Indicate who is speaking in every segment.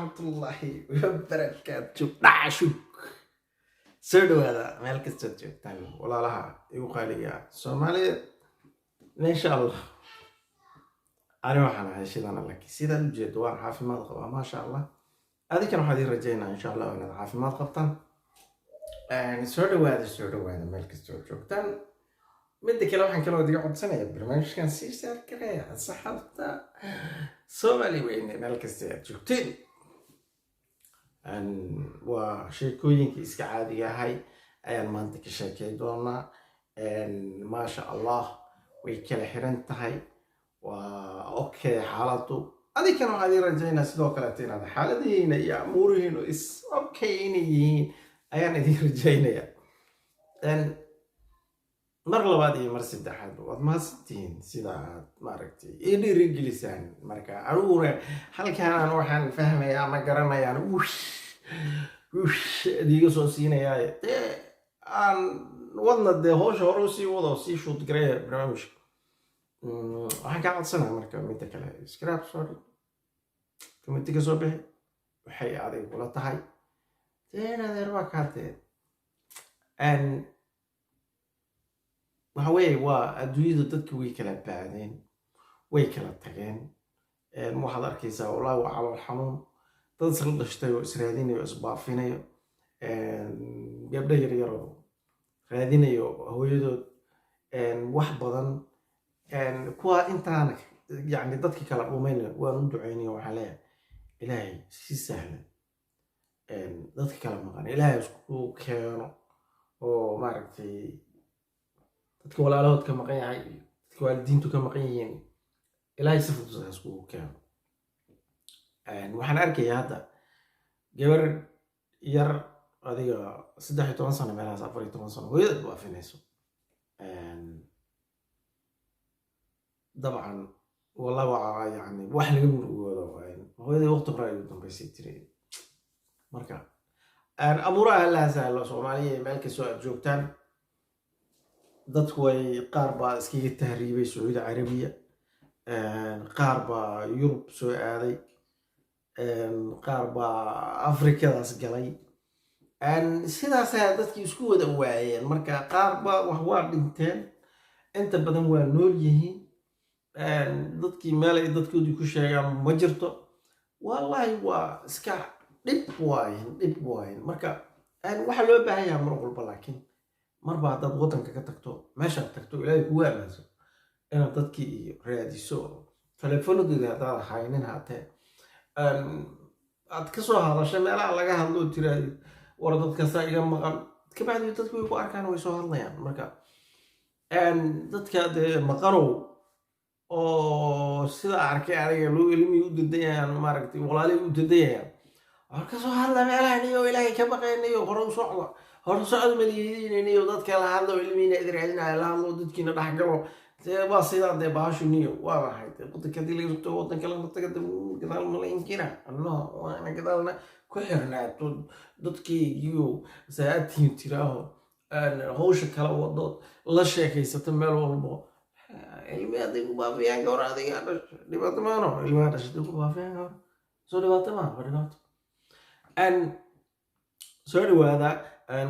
Speaker 1: Waraxmatullaahi wabarakaatu. Dhacashug, soo dhawaada meel kastood joogtaan, walaalaha igu qaaliga Soomaaliya. Insha Allah, ani waxaan ahay Shidana Laki. Sidaad ujeedo, waan caafimaad qabaa, maasha Allah. Adinkana waxaad ii rajaynaa, insha Allah, inaad caafimaad qabtaan. Soo dhawaada, soo dhawaada meel kastood joogtaan. Midda kale, waxaan kaloo idiga codsanaya barnaamijkan sii share gareeya, asxaabta Soomaali weyne meel kasta aad joogteen. Waa sheekooyinkii iska caadiga ahay ayaan maanta ka sheekey doonaa. Maasha Allah, way kala xiran tahay, waa okay xaaladu. Adinkana waxaad ii rajaynaa sidoo kaleeto inaad xaaladihiina iyo amuurihiinu is okay inay yihiin ayaan idin rajaynaya. Mar labaad iyo mar saddexaad, waad mahadsantihiin sida aad maaragtay ii dhiirigelisaan. Marka aniguna halkaan waxaan fahmayaa ama garanayaan wush wush idiga soo siinayaa. Dee aan wadna, dee howsha hore usii wado, sii shoot gareeya barnaamijka. Waxaan kaa codsanaya marka midda kale, subscribe, sorry, comment ka soo bixi waxay adig kula tahay. Dee adeer, waa kaa. Dee waxa weeye, waa adduunyadu, dadki way kala baadeen, way kala tageen. Waxaad arkaysaa, wallahi waa calool xanuun, dad isla dhashtay oo israadinayo, isbaafinayo, gabdho yaryar oo raadinayo hooyadood, wax badan. Kuwa intaana, yacni dadki kala dhumayna, waan u ducaynaya. Waxaan leeyahay, Ilaahay si sahlan dadka kala maqan Ilaahay isku keeno, oo maaragtay dadka walaalahood ka maqan yahay iyo dadka waalidiintu ka maqan yihiin, Ilaahay si fudud ha iskugu keeno. Waxaan arkayaa hadda gabar yar, adiga 13 sano meelahaas, 14 sano, hooyada baafinayso. Dabcan, wallah, waa yani wax laga murugoodo. Hooyadii waqti hore ay u dambaysay tiri. Marka abuuraha Allaha sahlo. Soomaaliya, meel kastoo aad joogtaan, dadku way, qaar baa iskaga tahriibay Sacuudi Carabiya, qaar baa Yurub soo aaday, qaar baa Afrikadaas galay. Sidaasaa dadkii isku wada waayeen. Marka qaar baa wax waa dhinteen, inta badan waa nool yihiin. Dadkii meel ay dadkoodii ku sheegaan ma jirto. Wallahi waa iska dhib waayen, dhib waayen. Marka waxaa loo baahan yahaa mar walba, laakiin marba haddaad waddanka ka tagto, meeshaad tagto Ilaahay kugu ammaanso inaad dadkii iyo raadiso. Teleefonadoodii haddaad haynin, haatee aad ka soo hadasho meelaha laga hadlo, tiraahdo, "War, dadkaasaa iga maqan." Kabacdi dadku way ku arkaan, way soo hadlayaan. Marka dadka dee maqanow oo sida arkay aniga loo ilmihii u dadayayaan, maaragtay, walaalihii u dadayayaan, war ka soo hadla meelaha niyo, Ilaahay ka baqaynayo, hore u socda, hore u socda maliyidiinaniyo. Dadka la hadlo, ilmihiina idin raadinaya la hadlo, dadkiina dhexgalo. Dee waa sidaa, dee baashu niyo waa maxay? Dee waddanka haddii laga sugto, waddan kale la taga, gadaal mala inkira no, waa ina gadaalna ku xirnaato dadkaygiyo saa'adtiin tiraaho, hawsha kala wadood, la sheekaysato meel walbo. Ilmi hadday ku baafiyaan gawar, adiga dhasho, dhibaato maano. Ilmaha dhashay hadday ku baafiyaan gawar, soo dhibaato maa, waa dhibaato. Soo dhawaada.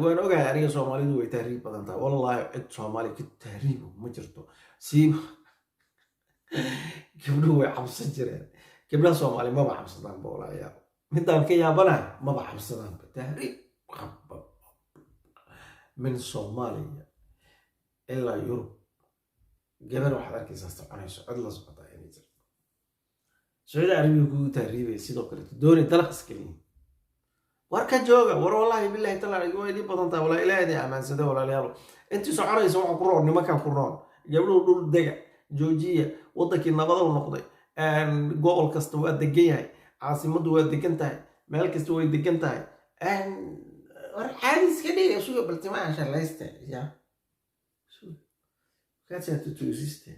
Speaker 1: Waan ogahay aniga, Soomaalidu way tahriib badan tahay. Wallaahi, cid Soomaali ka tahriibo ma jirto. Siiba gabdhuhu way cabsan jireen. Gabdhaha Soomaali maba cabsadaanba, walaalayaal. Midaan ka yaabanahay, maba cabsadaanba tahriib. Min Soomaaliya ilaa Yurub, gabar waxaad arkaysaa soconayso, cid la socotaa inay jirto. Sacuudi Carabiga kugu tahriibaya sidoo kaleeto, dooni dalaq iskaliyin. War ka jooga, war wallaahi billahi taala waa idin badan tahay. Walaa Ilaahay idin ammaansada, walaalayaal. Intii soconaysa waxa ku roon nimankan ku roon. Gabdhuhu dhul dega, joojiya. Waddankii nabadow noqday, gobol kasta waa degan yahay, caasimaddu waa degan tahay, meel kasta way degan tahay. War caadi iska dhiga, suga baltimaha shalayste ya tutuusiste.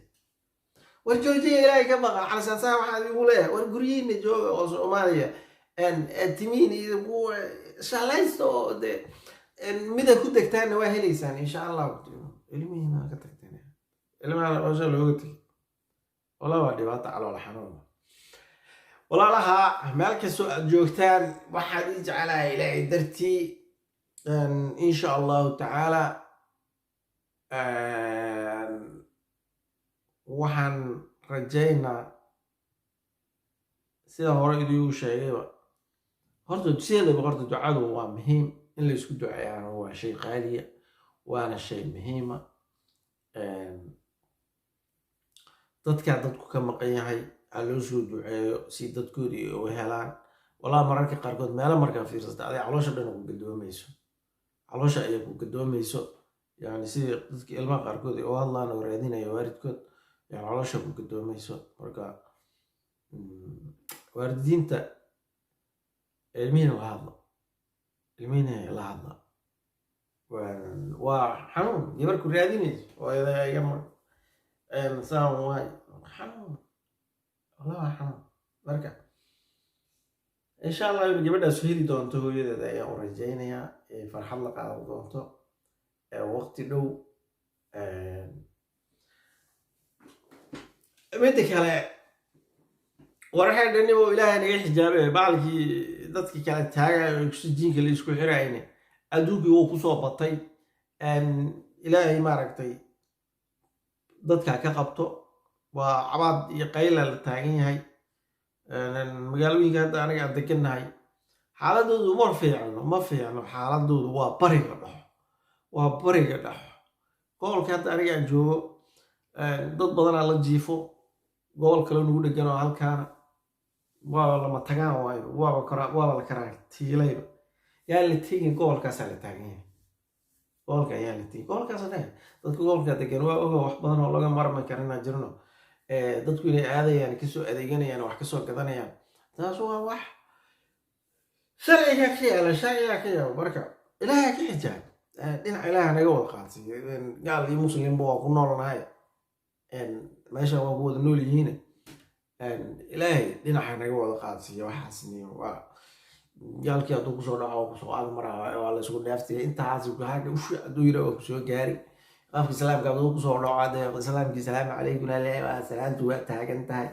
Speaker 1: War joojiya, Ilaahay ka baqa. Xalsaasaa waxaa igu leeyahay, war guryihiina jooga oo Soomaaliya, timiin iyo shalaysta, oo dee mida ku degtaanna waa helaysaan, insha Allah. Ilmihiina ka tagteen, ilmaha howsha looga tegay. Walaa waa dhibaato, calool xanuun. Walaalaha, meel kastoo aad joogtaan, waxaan ii jecelahay Ilaahay dartii. Insha Allahu tacaala, waxaan rajaynaa, sida hore idigu sheegayba, horta sideedaba horta ducadu waa muhiim. In la isku duceeyaana waa shay qaaliya, waana shay muhiima. Dadkaa dadku ka maqan yahay ha loo soo duceeyo si dadkoodii u helaan. Walaa, mararka qaarkood meelo markaa fiirsata, aday caloosha dhan ku gadoomayso, caloosha ayaa ku gadoomayso. Yani sidii dadka ilmaha qaarkood ay u hadlaan oo raadinaya waalidkood, yani caloosha ku gadoomayso. Marka waalidiinta, ilmihiina la hadla, ilmihiina la hadla. Waa xanuun gabar ku raadinayso, hooyada iga mar saan waay, xanuun, wallah waa xanuun. Marka insha Allah in gabadhaas heli doonto hooyadeeda ayaan u rajaynayaa, farxad la qaadan doonto waqti dhow. Midda kale, wararka dhanibo Ilaahay naga xijaabe, bacalkii dadkii kala taagayo, oksijiinka la isku xirayne, adduunkii wuu kusoo batay. Ilaahay maaragtay dadka ka qabto. Waa cabaad iyo qayla la taagan yahay. Magaalooyinka hadda aniga aan degannahay xaaladoodu ma fiicno, ma fiicno xaaladoodu. Waa bariga dhexo, waa bariga dhexo. Gobolka hadda aniga aan joogo dad badanaa la jiifo. Gobol kale nagu dhegan oo halkaana waaba lama tagaan waayo, waaba la karantiilayba. Yaa la tegin gobolkaasaa la taagan yahay, gobolka ayaa la tegin, gobolkaas dhehe. Dadka gobolka degan waa oga, wax badan oo laga marmi karinaa jirno. Dadku inay aadayaan, kasoo adeeganayaan, wax kasoo gadanayaan, taas waa wax sharciga ka yaala, sharciga ka yaala. Marka Ilaahay ka xijaab, dhinaca Ilaaha naga wada qaadsiiyo. Gaal iyo muslimba waa ku noolnahay meesha, waa ku wada nool yihiin. Ilaahay dhinaca naga wada qaadsiiyo. Waxaasni waa gaalkii hadduu kusoo dhaco, kusoo ag maraa, waa la isku dhaaftaya intaas. Haga usha hadduu yira, waa kusoo gaari. Qofka islaamka hadduu kusoo dhaco, dee islaamkii "Salaamu calaykum" waa salaantu, waa taagan tahay.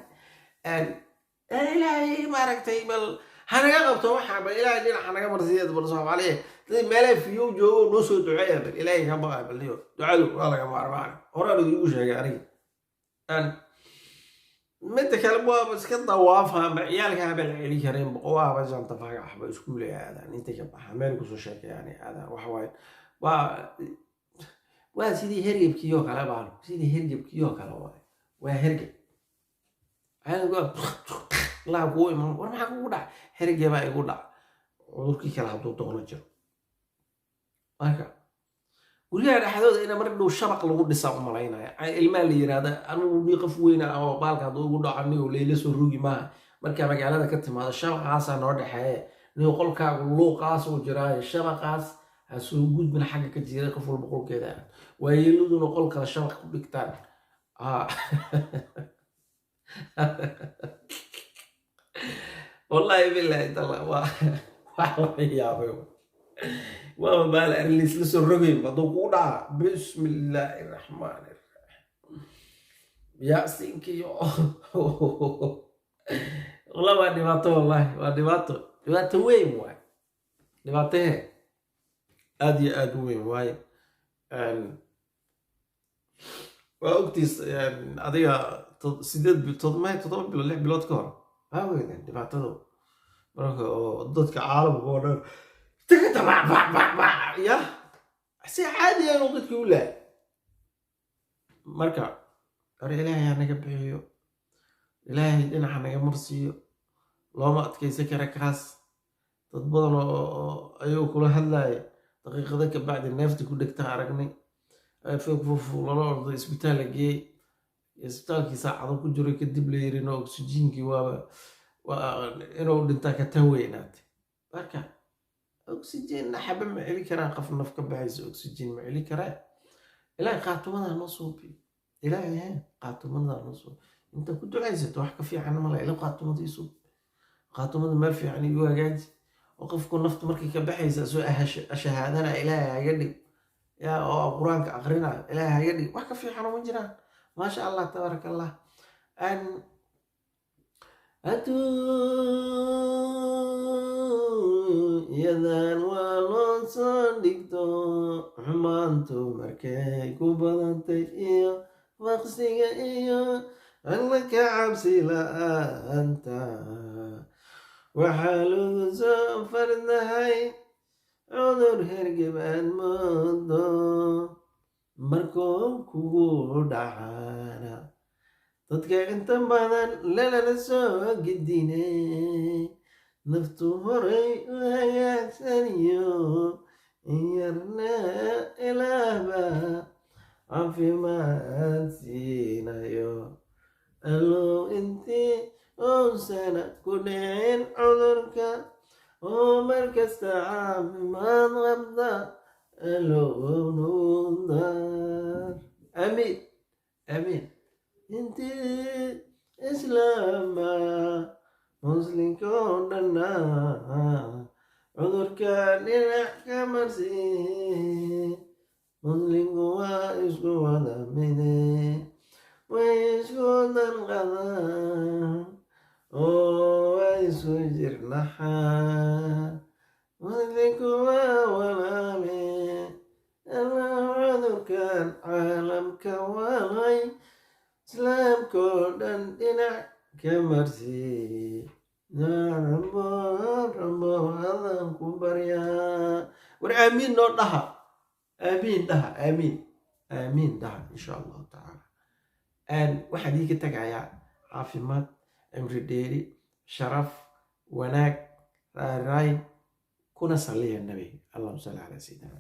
Speaker 1: Ilaahay maaragtay bal hanaga qabto waxa, bal Ilaahay dhinaca naga marsiiya. Bal Soomaaliya dad meelaha fiyow joogo, noo soo duceeya. Bal Ilaahay ka baqa, bal niyo ducadu waa laga maarmaan, horaan idiinku sheegay aniga. Midda kale, waaba iska dawaafa, ciyaalka haba la celi kareen, waaba janta fagaxba iskuulay aadaan, intay ka baxaan meel kusoo sheekeeyaan aadaan. Waxa waaye waa sidii hergebkii oo kale baan, sidii hergebkii oo kale waaye, waa hergeb laa kugu iman. War maxaa kugu dhac? Hergebaa igu dhac. Cudurkii kale hadduu doono jiro. Marka guryaha dhexdooda ina mar dhow shabaq lagu dhisaa u malaynaya. Ilmaha la yiraahda, anigu ni qof weyna oo baalka hadduu igu dhaco nigo layla soo rogi maaha. Markaa magaalada ka timaado, shabaqaasaa noo dhexeeya nigo, qolkaagu luuqaas uu jiraayo, shabaqaas ha soo gudbin, xagga ka jira. Qof walba qolkeeda aad, waayeeladuna qol kale shabaq ku dhigtaan. Wallaahi billahi tala, waa wax laga yaabay, waaba baal arrin laisla soo rogayn. Hadduu kugu dhaca, bismi illaahi raxmaani raxiim, yaasiinkiyo, wallah waa dhibaato, wallahi waa dhibaato, dhibaato weyn waay, dhibaatahee aad iyo aad u weyn waaye. Waa ogtiis adiga, 8 7 bilood, 6 bilood ka hor waa weydeen dhibaatadu. Marka oo dadka caalamka oo dhan tikita bac bac bac bac ya si caadi ah inuu dadki u lahay. Marka hore Ilaahay ha naga bixiyo, Ilaahay dhinaca naga marsiiyo. Looma adkaysan kara kaas. Dad badan oo ayuu kula hadlaaya, daqiiqado ka bacdi neefta ku dhegta aragnay, fufu lala orday, isbitaal la geeyey, isbitaalkii saacado ku jiray kadib la yiri no oksijiinkii waaba waa inuu dhintaa ka tan weynaatay. Marka oksijiinna xaba ma celi karaan, qof naf ka baxaysa oksijiin ma celi karaa. Ilaahay qaatumada noo suubi, Ilaahay he qaatumada noo suubi. Inta ku ducaysato wax ka fiican male. Ila qaatumada ii qaatumada meel fiican igu hagaaji, oo qofku naftu markay ka baxaysa soo shahaadana Ilaahay haga dhig yaa, oo Qur-aanka aqrinayo Ilaahay haga dhig. Wax ka fiican uma jiraan. Maasha Allah, tabaaraka Allah. Adduunyadan waa loo soo dhigto xumaantu markay ku badantay iyo faqsiga iyo alla ka cabsi la'aanta. Waxaa lagu soo fardahay cudur hergeb aad moodo, markuu kugu dhacaana dadka inta badan lalala soo gedine, naftu horay u hagaagsaniyo in yarna ilaahba caafimaad siinayo. Allow intii uusana ku dhicin cudurka oo markasta caafimaad qabta, allow nuudar. Amiin, amiin. Intii islaama, muslinka oo dhanna cudurka dhinac ka marsi. Muslinku waa isku wada mide, way isku danqadaan oo waa isku jirnaxaan. Muslinku waa walaale. Allah cudurkan caalamka waalay islaamkoo dhan dhinac ka marsi. Yaa Rabo, Rabo, adaan ku baryaa. War aamiin noo dhaha, aamiin dhaha, aamiin, aamiin dhaha, insha Allahu tacaala. Waxaan idiinka tagayaa caafimaad, cimri dheeri, sharaf, wanaag, raarayn, kuna saliya nabiga. Allahuma salli calaa sayidina.